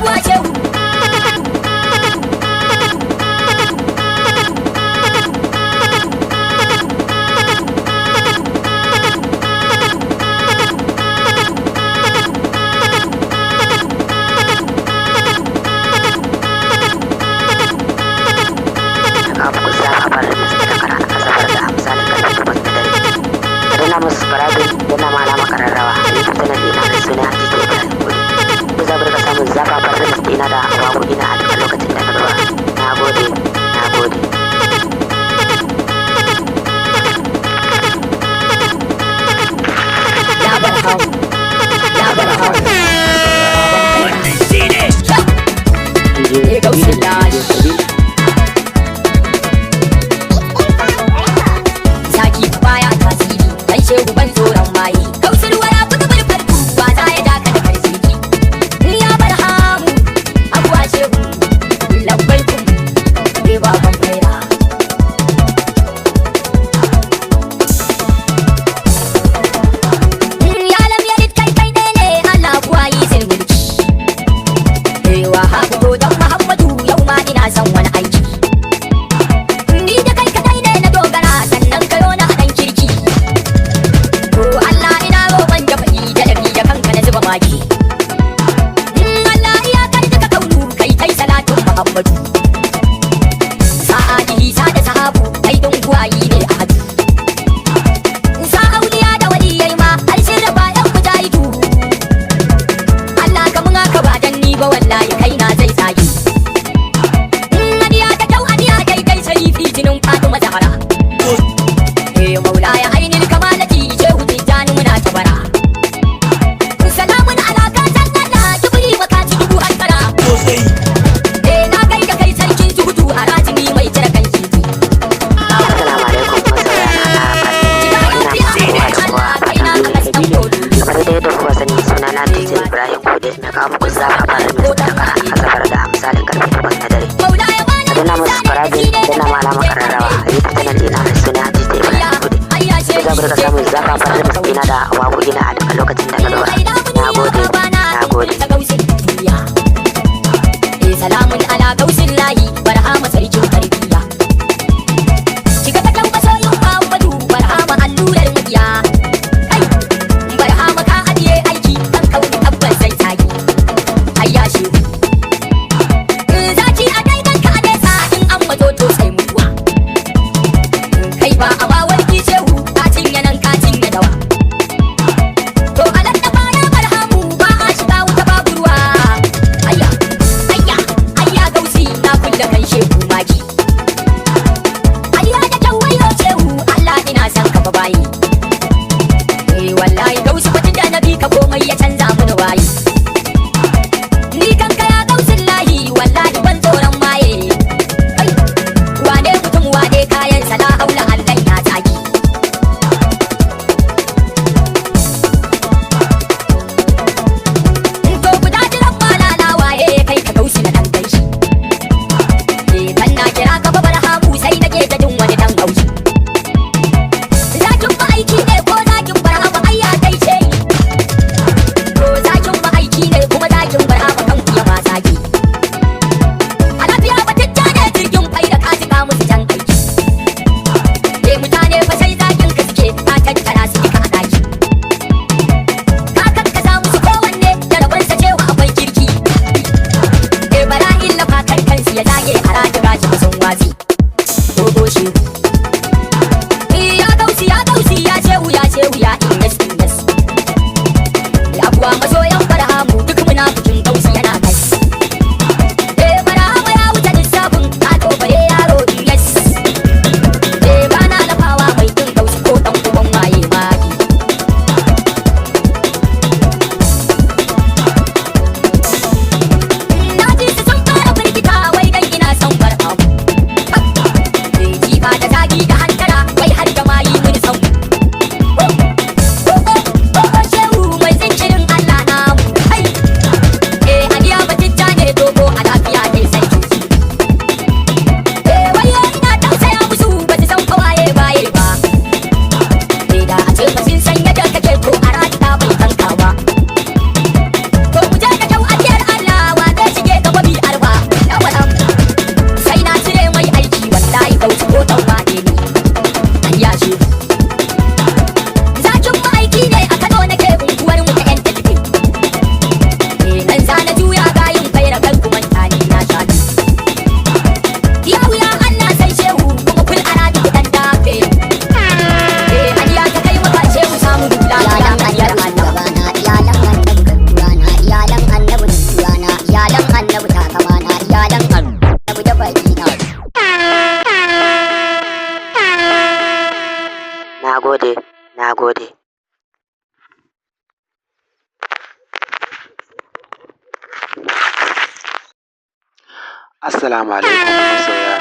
Abuwa shehu. Na kawo muku zafafan remix daga ranar Asabar da misalin karfe 8 na dare. Ka danna musu subscribing, danna ma alamar kararrawa a YouTube channel ɗina mai suna DJ Ibrahim Kudi. Ku za ku rika samun zafafan remix ɗina da waƙoƙina a duk lokacin da na ɗora. Na gode, na gode. Ya barhamu. Ya barhamu. Wannan shine DJ Eh, Gausin DJ Kabiru. Zaki baya tasiri, dan shehu ban tsoron maye. Gausin wara kudu bulfarku, ba za ya daka da karsiki. Ya barhamu, abuwa shehu, labbaikum, eh baban kaira. Ya lam yalid kai kai ɗaya ne, Allah kuwa yi sin mulki. Eh Wahabu to dan Muhammadu yau ma ina son wani aiki. Ni da kai kadai ne na dogara sannan kayo na haɗan kirki. To Allah ina roƙon jafa'i da dabi da kanka na zuba maki. Allah ya kai duka kaunu kai kai salatin Muhammadu. Sa'adihi sa da sahabu kai don kuwayi ne a hadu. Sa auliya da waliyai ma har sun raba yan mujahidu. Allah ka mun haka ba dan ni ba wallahi kai na zai tsage. Aniya ta kyau aniya kai kai sharifi jinin Fatima Zahra. Eh maulaya ainil kamalati shehu tijjani muna tabara. Salamun alaka san Allah kibri makaci dubu hankara. sosai. Eh na kai da kai sarkin zuhudu a rajimi mai cire kan kifi. Assalamu alaikum masoya na na faɗin ina kowa da kowa fatan alheri. Kamar dai yadda kuka sani suna na DJ Ibrahim Kudi na kawo muku zafafan remix daga ranar Asabar da misalin karfe 8 na dare. Maulaya bana Ka danna musu subscribing, danna ma alamar kararrawa a YouTube channel ɗina mai suna DJ Ibrahim Kudi. Ku za ku rika samun zafafan remix ɗina da waƙoƙina a duk lokacin da na ɗora. Na gode, na gode. Salamun ala gausin layi barhama sarkin tarbiya. Shiga ta kan masoyin Muhammadu barhama allurar mabiya. Kai barhama ka ajiye aiki kan kauni tabbas zai tsage. Ayya shehu. Zaki a daidan ka nesa in an mazo to sai mutuwa. Kai ba a ma warki shehu ka cinye nan ka cinye dawa. To alan da ba Na gode, na gode. Assalamu alaikum masoya.